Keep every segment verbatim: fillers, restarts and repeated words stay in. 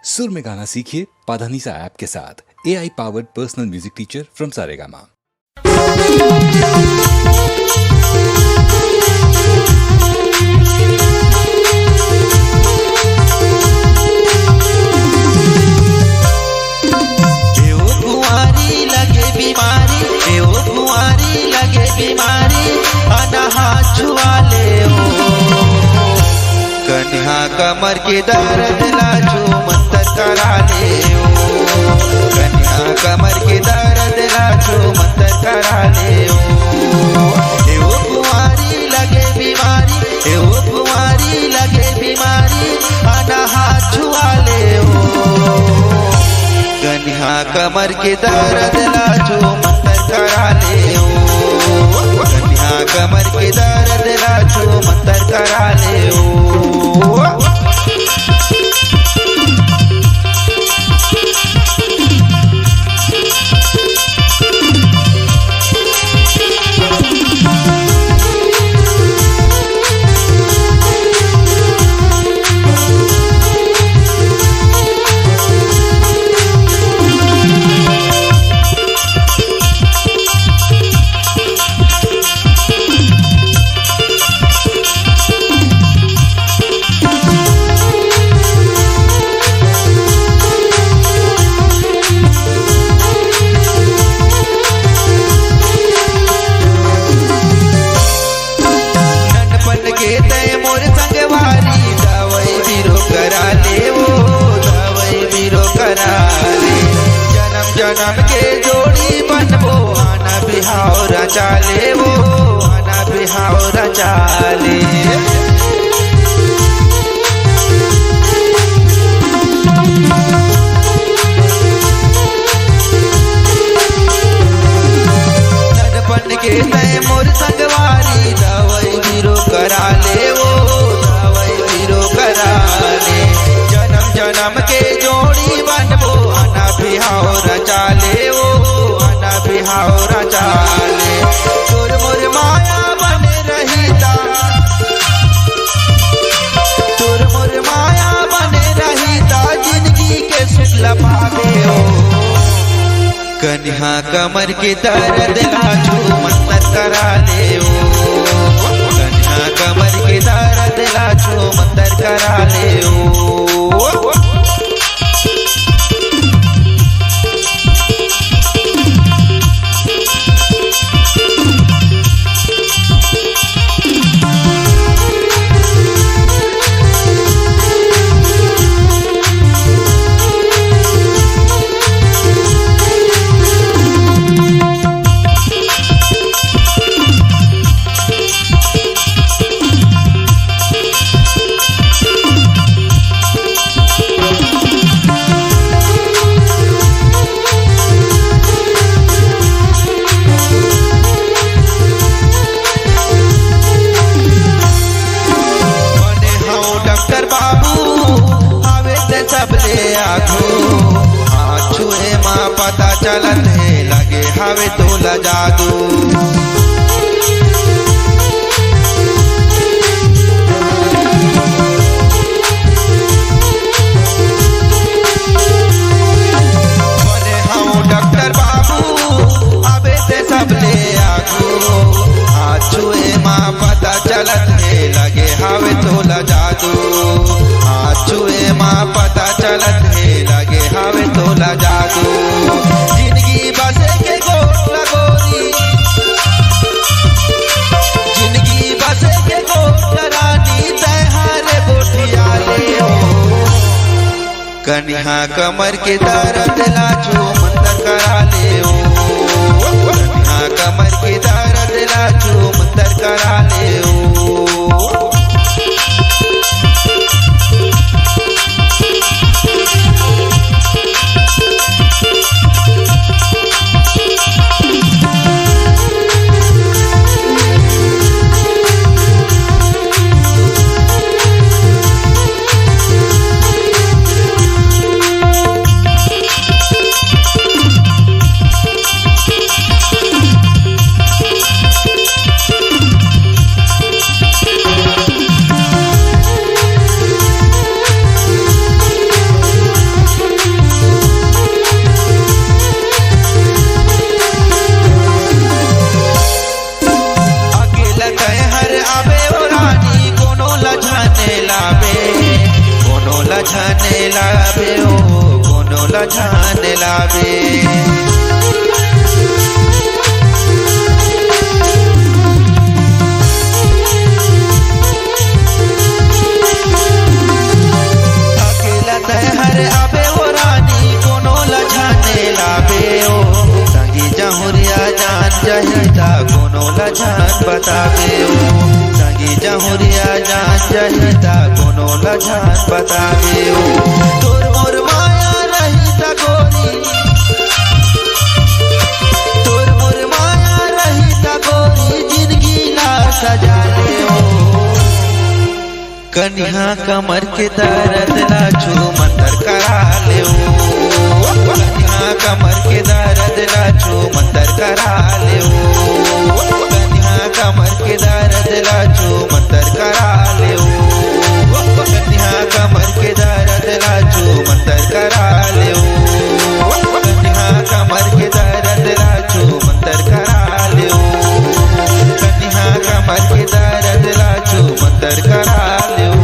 सुर में गाना सीखिए पाधानीसा ऐप के साथ। A I powered personal music teacher from Saregama. ए ओ कुंवारी लगे बीमारी, ए ओ कुंवारी लगे बीमारी, अनहा छुआ ले ओ। कन्हा कमर के दर्द ला छू मंतर करा ले ओ। कन्हा कमर के दर्द ला छू मंतर करा ले ओ। ए ओ कुंवारी लगे बीमारी, ए ओ कुंवारी लगे बीमारी, अनहा छुआ ले ओ। कन्हा कमर के दर्द ला छू मंतर करा ले ओ। कन्हा कमर के दर्द ला छू मंतर करा ले ओ। ननपन के तय मोर संगवारी, दवई बीरो करा ले ओ, दवई बीरो करा ले। जनम जनम के जोड़ी बनबो, आना बिहाव रचा ले ओ, आना बिहाव रचा ले। ननपन के तय मोर संगवारी, दवई बीरो करा ले ओ, दवई बीरो करा ले। जनम जनम के जोड़ी बनबो, आना बिहाव रचा ले ओ, आना बिहाव रचा ले। तोर मोर माया बने रही ता, तोर मोर माया बने रही ता, जिंदगी के सुख ल पाबे ओ। कन्हा कमर के दर्द ला छू मंतर करा ले ओ। कन्हा कमर के दर्द ला छू मंतर करा ले ओ। बने हव डॉक्टर बाबू, आवे ते सबले आगू। हाथ छुए मा पता चलत हे, लगे हवे तोला जादू। बने हव डॉक्टर बाबू, आबे ते सबले आगू। हाथ छुए मा पता चलत हे, लगे हवे तोला जादू। हाथ छुए मा पता चलत हे, लगे हवे तोला जादू। जिंदगी बसे के गोठ ला गोरी, जिंदगी बसे के गोठ ला रानी, तैं हर गोठिया ले ओ। कन्हा कमर के दर्द ला छू मंतर करा ले ओ। कन्हा कमर के दर्द ला छू मंतर करा ले ओ। लाबे ओ, कोनो ला झन लाबे। अकेला तैं हर आबे ओ रानी, कोनो ला झन लाबे ओ। संगी जहुरिया जान जही ता, कोनो ला झन बताबे ओ। संगी जहुरिया जान जही ता, कोनो ला झन बताबे ओ। तोर मोर माया रही ता गोरी, तोर मोर माया रही ता गोरी, जिनगी ला सजा ले ओ। कनिहा कमर के दरद ला छू मंतर करा ले ओ। कनिहा कमर के दरद ला छू मंतर करा ले ओ। कनिहा कमर के दरद ला छू मंतर करा ले ओ। कनिहा कमर के दरद ला छू मंतर करा ले ओ। कनिहा कमर के दरद ला छू मंतर करा ले ओ। कनिहा कमर के दरद ला छू मंतर करा ले ओ।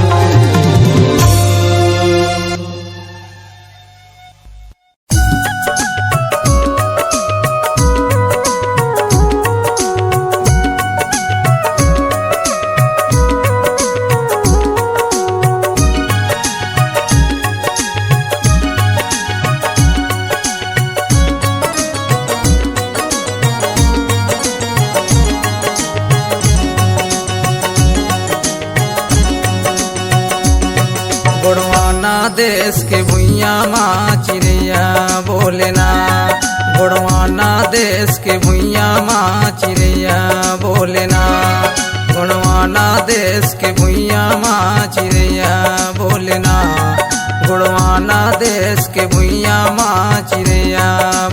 गोड़वाना देश के भुइयां मा चिरैया बोले ना, गोड़वाना देश के भुइयां मा चिरैया बोले ना, गोड़वाना देश के भुइयां मा चिरैया बोले ना, गोड़वाना देश के भुइयां मा चिरैया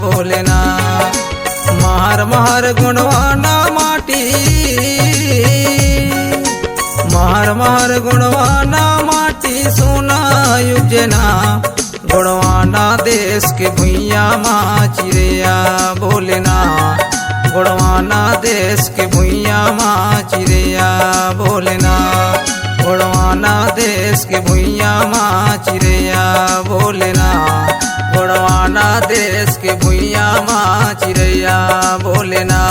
बोले ना। महर महर गोंडवाना माटी, महर महर गोंडवाना माटी सोना उपजे ना, गोंडवाना देश के भुइयां मा चिरैया बोले ना, गोंडवाना देश के भुइयां मा चिरैया बोले ना, गोंडवाना देश के भुइयां मा चिरैया बोले ना, गोंडवाना देश के भुइयां मा चिरैया बोले ना।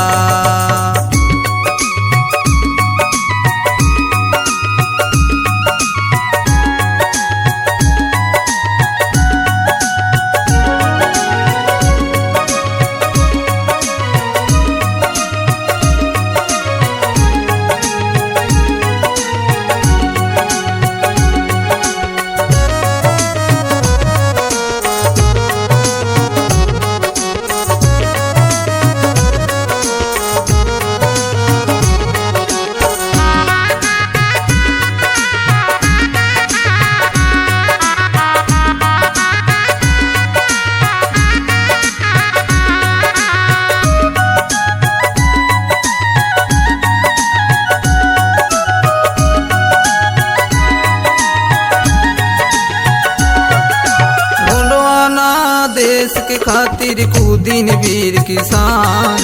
गोंडवाना देश के खातिर कूदिन वीर किसान,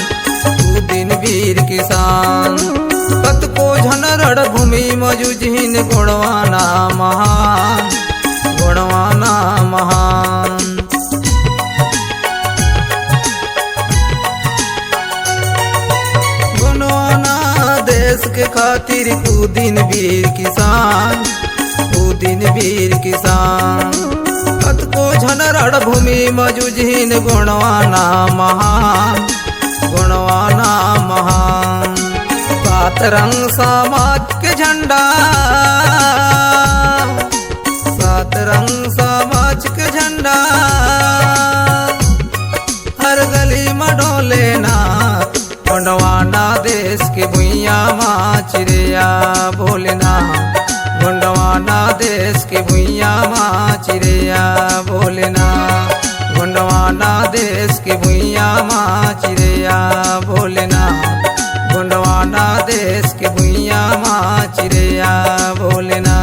कूदिन वीर किसान। कतको झन रणभूमि म जुझिन गोंडवाना महान, गोंडवाना महान। गोंडवाना देश के खातिर कूदिन वीर किसान, कूदिन वीर किसान। कतको झन रणभूमि म जुझिन गोंडवाना महान, गोंडवाना महान। सात रंग समाज के झंडा, सात रंग समाज के झंडा हर गली म डोले ना। गोंडवाना देश के भुइयां मा चिरैया बोले ना, गोंडवाना देश के भुइयां मा चिरैया बोले ना, गोंडवाना देश के भुइयां मा चिरैया बोले ना, गोंडवाना देश के भुइयां मा चिरैया बोले ना।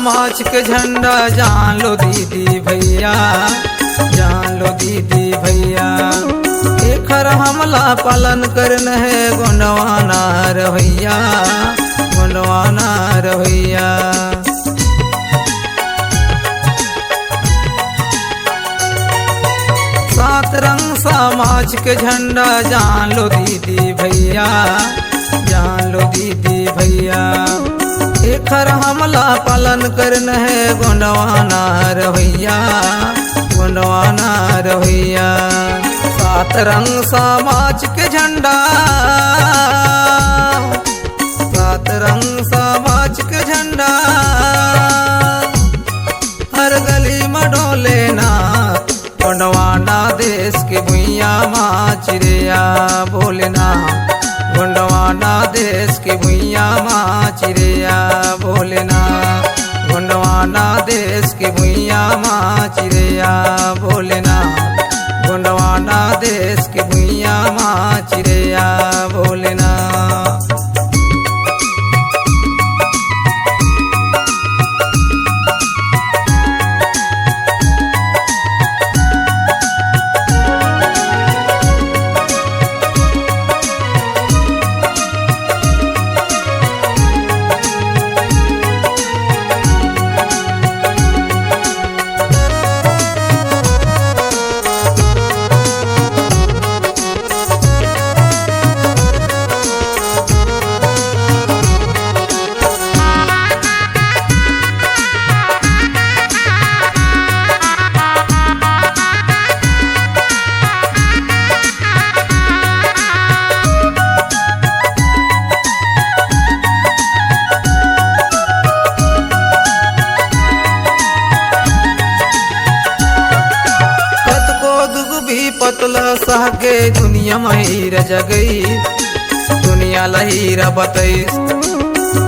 समाज के झंडा जान लो दीदी भैया, जान लो दीदी भैया, एखर हमला पालन करन हे गोंडवाना रवैया, गोंडवाना रवैया। सात रंग समाज के झंडा जान लो दीदी भैया, जान लो दीदी भैया, एखर हमला पालन करन हे गोंडवाना रवैया, गोंडवाना रवैया। सात रंग समाज के झंडा, सात रंग समाज के झंडा, हर गली म डोले ना, गोंडवाना देश के भुइयां मा चिरैया बोले ना, गोंडवाना देश के भुइयां मा चिरैया बोले ना, गोंडवाना देश के भुइयां मा चिरैया बोले ना, गोंडवाना देश के भुइयां मा चिरैया बोले ना। कतको दुख भी पतला सहके दुनिया मा ही रह गई, दुनिया ला ही रह बतईस।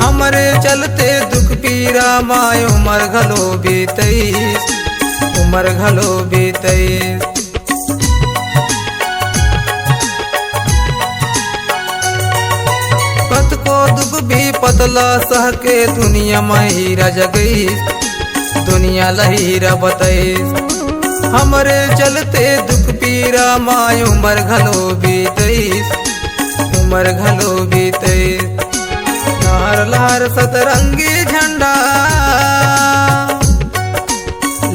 हमरे चलते दुख पीरा मा उमर घलो बीतईस, उमर घलो बीतईस। कतको दुख भी पतला सहके दुनिया मा ही रह गईस, दुनिया ला ही रह बतईस। हमरे चलते दुख पीरा मा उमर घलो बीतईस, उमर घलो बीतईस। लहर लहर सतरंगी झंडा,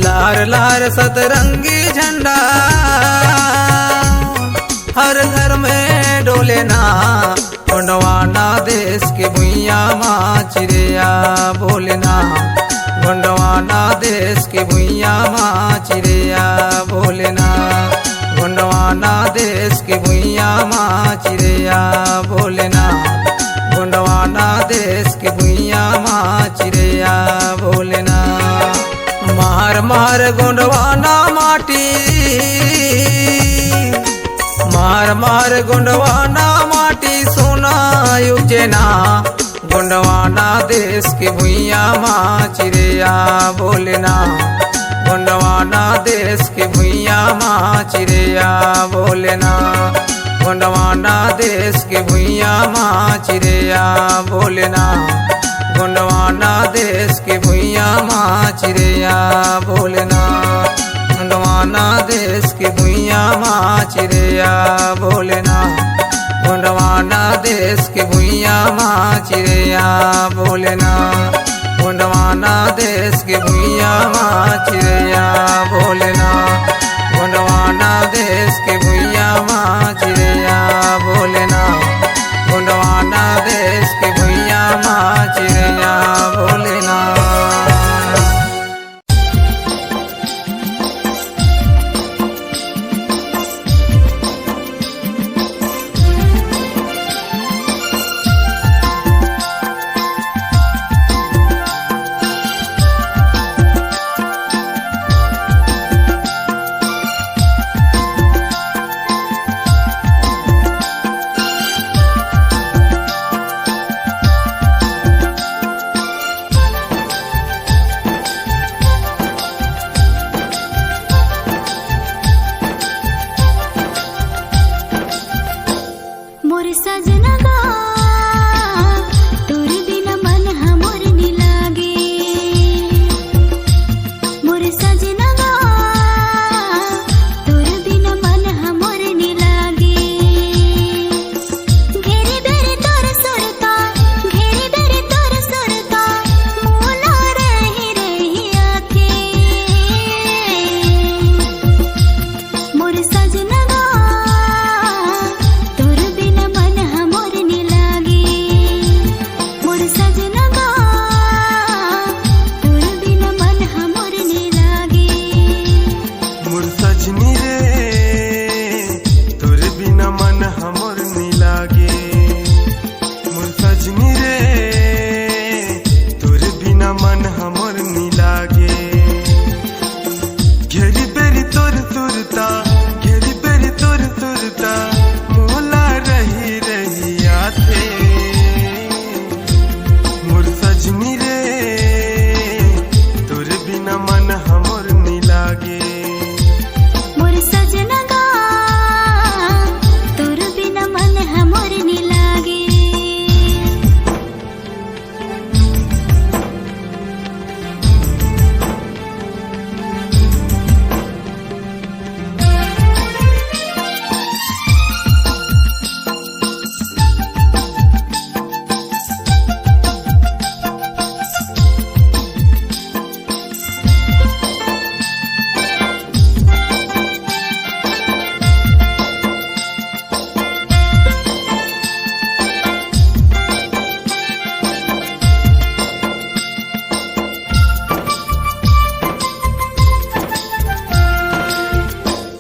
लहर लहर सतरंगी झंडा, हर घर में डोले ना, गोंडवाना देश के भुइयां मा चिरैया बोले ना, गोंडवाना देश के भुइयां मा चिरैया बोले ना, गोंडवाना देश के भुइयां मा चिरैया बोले ना, गोंडवाना देश के भुइयां मा चिरैया बोले ना। महर महर गोंडवाना माटी, महर महर गोंडवाना माटी, सोना उपजे ना, गोंडवाना देश के भुइयां मा चिरैया बोले ना, गोंडवाना देश के भुइयां मा चिरैया बोले ना, गोंडवाना देश के भुइयां मा चिरैया बोले ना, गोंडवाना देश के भुइयां मा चिरैया बोले ना, गोंडवाना देश के भुइयां मा चिरैया बोले ना, गोंडवाना देश के भुइयां मा चिरैया बोले ना, गोंडवाना देश के भुइयां मा चिरैया बोले ना, गोंडवाना देश के भुइयां मा चिरैया बोले ना, गोंडवाना देश के भुइयां मा चिरैया बोले ना। मोर सजना गा, तोर बिना मन ह मोर नि लागे। हमर नी लागे। मोर सजनी रे, तोर बिना मन हमर नी लागे। घेरी बेरी तोर सुरता, घेरी बेरी तोर सुरता, मोला रही रही आथे। मोर सजनी रे, तोर बिना मन हमर नी लागे। मोर सजना गा, तोर बिना मन हमर नी लागे।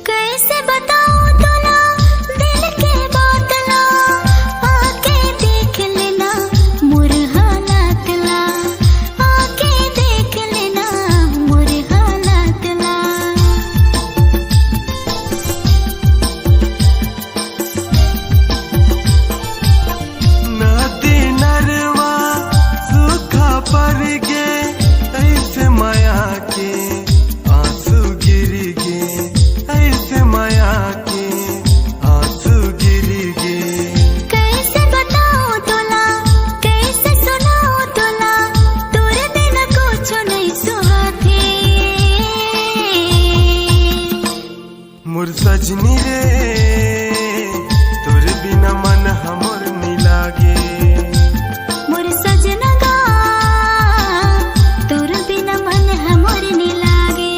कैसे बताऊं तोला दिल के बात ला, आके देख लेना मोर हालात ला, आके देख लेना मोर हालात ला। नदी नरवा सूखा पर गे, ऐसे माया के आंसू गिर गे, ऐसे माया के आंसू गिर गे। कैसे बताऊं तोला, कैसे सुनाऊं तोला, तोरे बिना कुछ नहीं सुहाथे। मोर सजनी रे, तोर बिना मन हमर नी लागे। मोर सजना गा, तोर बिना मन हमर नी लागे।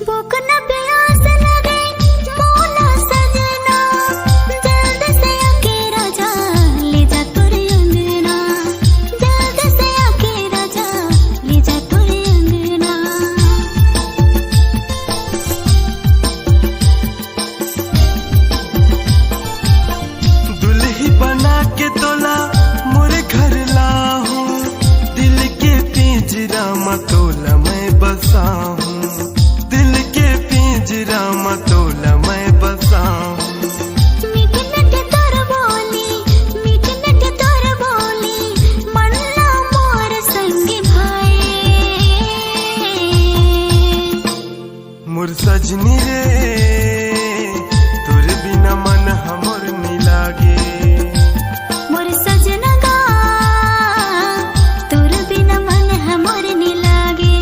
भूख न प्यास लगे मोला सजना, जल्द से आके राजा ले जा तोर अंगना, जल्द से आके राजा ले जा तोर अंगना। दुल्ही बना के तोला मोर घर लाहूं, दिल के पिंजरा म तोला मैं बसाहूं, दिल के पिंजरा म तोला मैं बसाहूं। मीठ मीठ तोर बोली, मीठ मीठ तोर बोली, मन ला मोर संगी भाए। मोर सजनी रे, तोर बिना मन हमर नी लागे। मोर सजना गा, तोर बिना मन हमर नी लागे।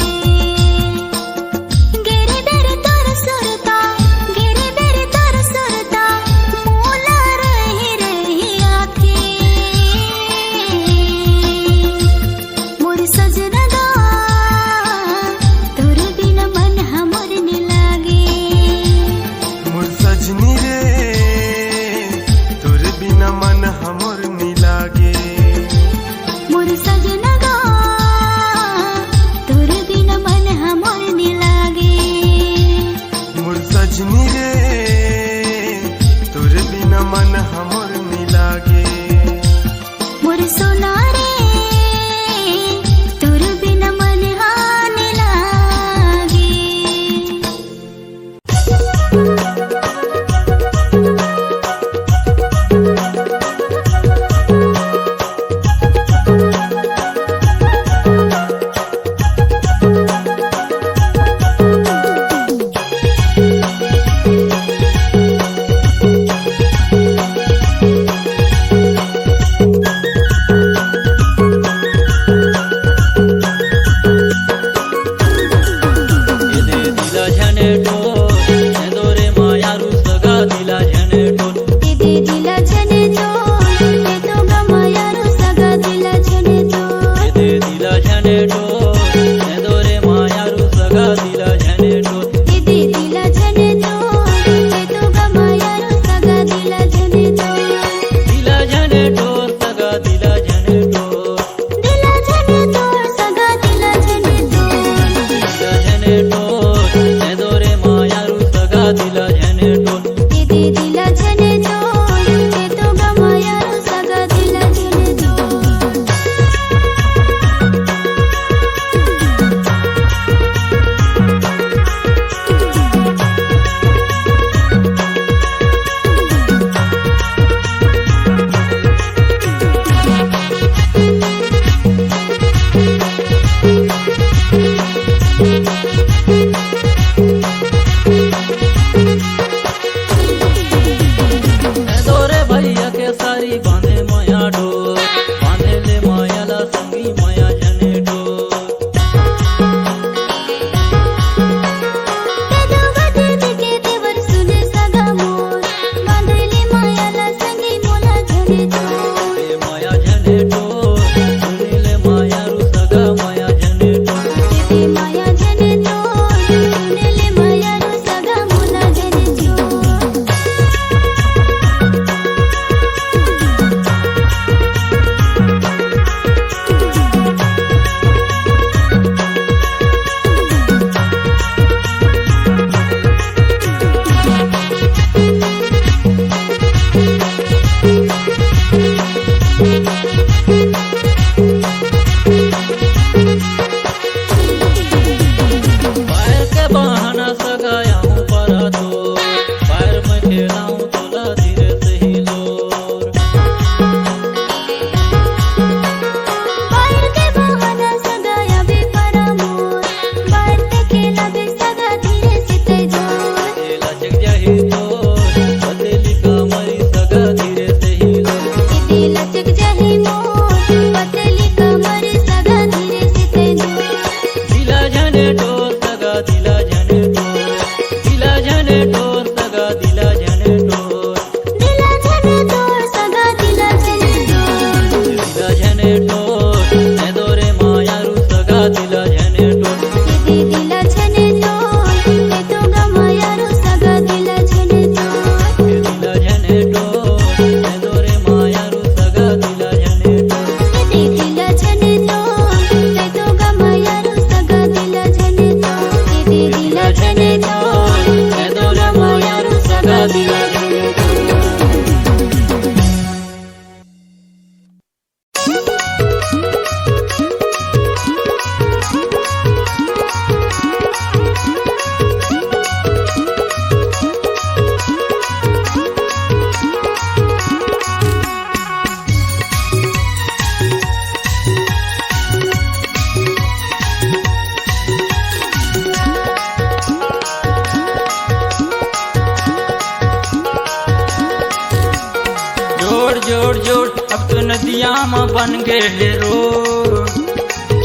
नदिया म बन गे हे रोड।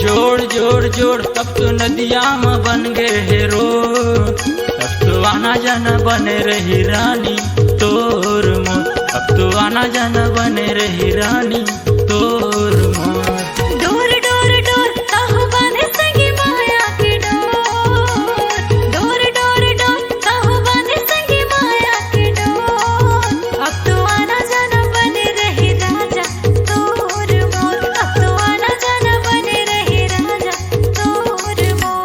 जोड़ जोड़ जोड़, अब तो नदिया म बन गे हे रोड। अब तो आना जाना बने रही रानी तोर मोर, अब तो आना जाना बने रही रानी तोर मोर। डोर डोर डोर, तहु बांधे संगी माया के डोर। डोर डोर डोर, तहु बांधे संगी माया के डोर। अब तो आना जाना बने रही राजा तोर मोर, अब तो आना जाना बने रही राजा तोर मोर।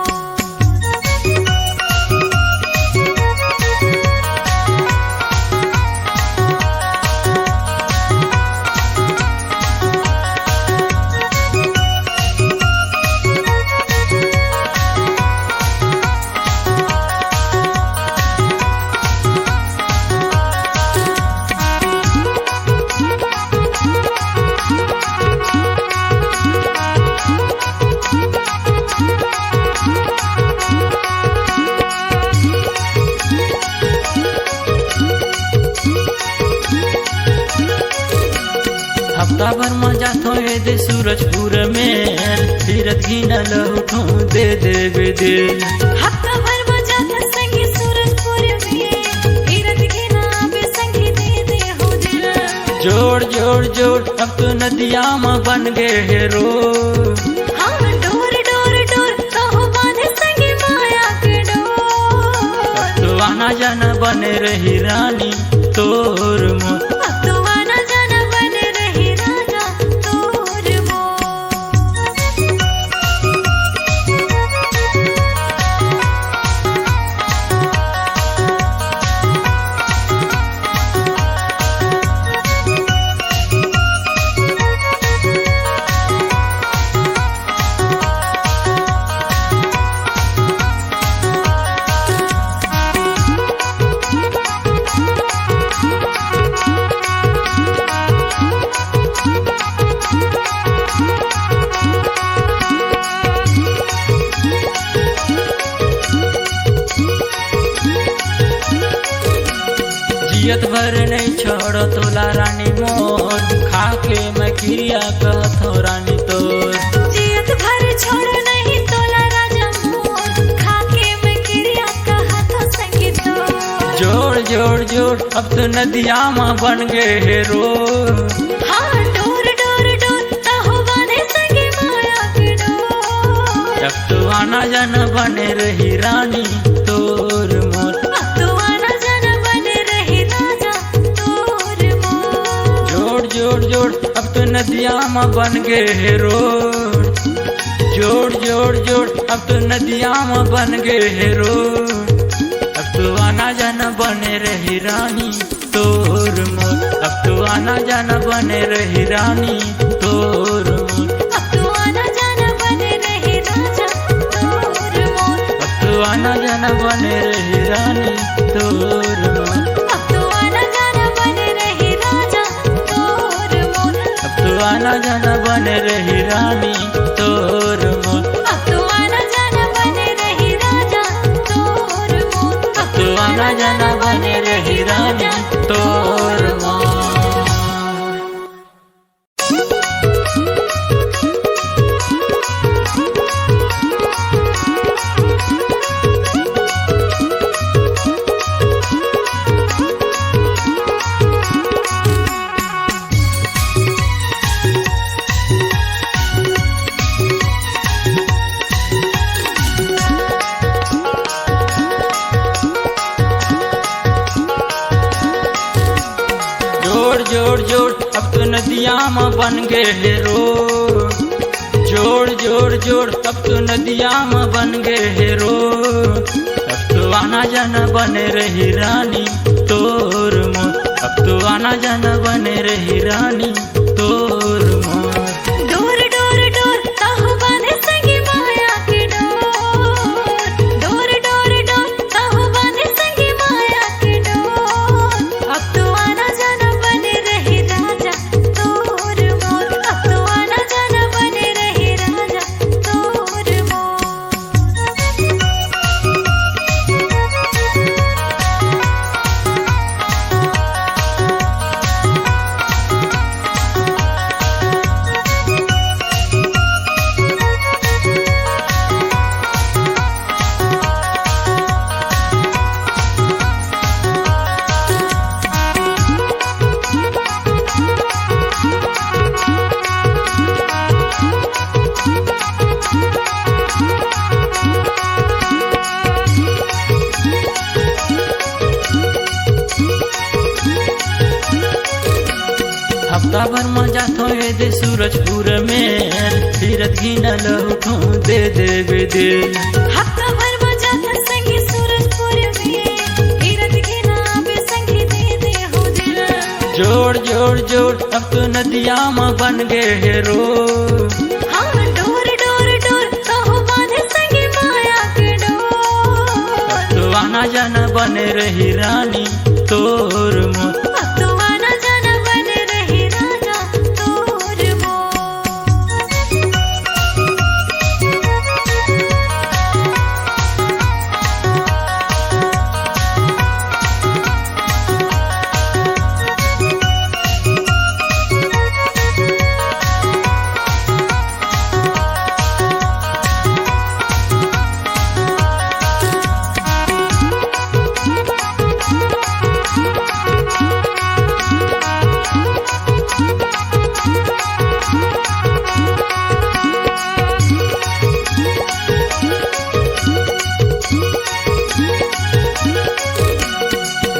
हफ्ता भर म जाथो ए दे सूरजपुर में, तीरथ घिना ल उठो दे दे बेदे। हफ्ता भर म जाथो संगी सूरजपुर में, तीरथ घिना आबे संगी दे दे हो दे। जोड़ जोड़ जोड़, अब तो नदिया म बन गे हे रोड। हाँ, डोर डोर डोर, तहु बांधे संगी माया के डोर। अब तो आना जाना बने रही रानी तोर मोर। अब तो आना जाना बने रही राजा तोर मोर। जियत भर नहीं छोड़ो तोला रानी मोर, खाके मैं किरिया कहत हो रानी तोर। जियत भर छोड़ो नहीं तोला राजा मोर, खाके मैं किरिया कहत हो संगी तोर। जोड़ जोड़ जोड़, अब तो नदिया म बन गे हे रोड। हाँ, डोर डोर डोर, तहु बांधे संगी माया के डोर। अब तो आना जाना बने रही रानी तोर मोर। अब तो आना जाना बने रही राजा तोर मोर। जोड़ जोड़ जोड़, अब तो नदिया म बन गे हे रोड। जोड़ जोड़ जोड़, अब तो नदिया म बन गे हे रोड। अब तो आना जाना बने रही रानी तोर मोर, अब तो आना जाना बने रही रानी तोर मोर। अब तो आना जाना बने रही राजा तोर मोर। अब तो आना जाना बने रही रानी तोर मोर। अब तो आना जाना बने रही राजा तोर मोर। अब तो आना जाना बने रही रानी तोर मोर। अब तो आना जाना बने रही राजा तोर मोर। अब तो आना जाना बने रही रानी तोर मोर। जोड़ जोड़ जोड़, अब तो नदिया म बन गे हे रोड। जोड़ जोड़ जोड़, अब तो नदिया म बन गे हे रोड। अब तो आना जाना बने रही रानी तोर मोर, अब तो आना जाना बने रही रानी तोर मोर। डोर डोर डोर, तहु बांधे संगी माया के डोर। डोर डोर डोर, तहु बांधे संगी माया के डोर। अब तो आना जाना बने रही राजा तोर मोर। अब तो आना जाना बने रही राजा तोर मोर। हफ्ता भर म जाथो ए दे सूरजपुर में, फिरत घिना लहुठो दे देबे दे। हफ्ता भर म जाथो संगी सूरजपुर में, फिरत घिना आबे संगी दे दे हो दे। जोड़ जोड़ जोड़, अब तो नदिया म बन गे हे रो। हाँ, डोर डोर डोर, तोहू बांधे संगी माया के डोर। अब तो आना जाना बने रही रानी तोर मोर। अब तो आना जाना बने रही राजा तोर मोर।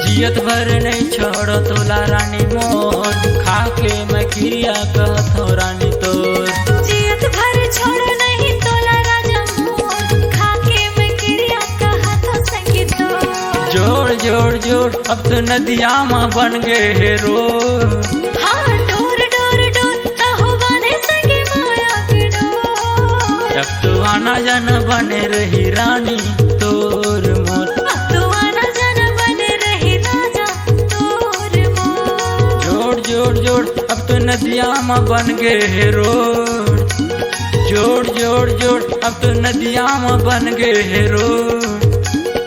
जियत भर नहीं छोड़ो तोला रानी मोर, खा के मैं किरिया कहत हो रानी तोर। जियत भर छोड़ो नहीं तोला राजा मोर, खा के मैं किरिया कहत हो संगी तोर। जोड़ जोड़ जोड़, अब तो नदिया म बन गे हे रो। हाँ, डोर डोर डोर, तहु बांधे संगी माया के डोर। अब तो आना जाना बने रही रानी तोर मोर। अब तो आना जाना बने रही राजा तोर मोर। जोड़ जोड़ जोड़, अब तो नदिया म बन गे हे रोड। जोड़ जोड़ जोड़, अब तो नदिया म बन गे हे रोड।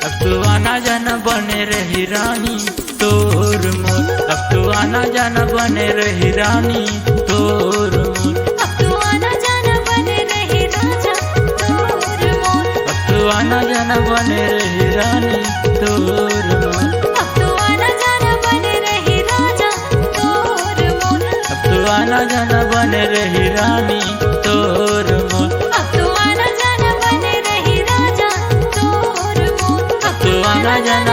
अब तो आना जाना बने रही रानी तोर मोर। अब तो आना जाना बने रही रानी तोर मोर। अब तो आना जाना बने रही राजा तोर मोर। अब तो आना जाना बने रही रानी तोर मोर। अब तो आना जाना बने रही राजा तोर मोर। अब तो आना जाना बने रही रानी तोर मोर। अब तो आना जाना बने रही राजा तोर मोर। अब तो आना जाना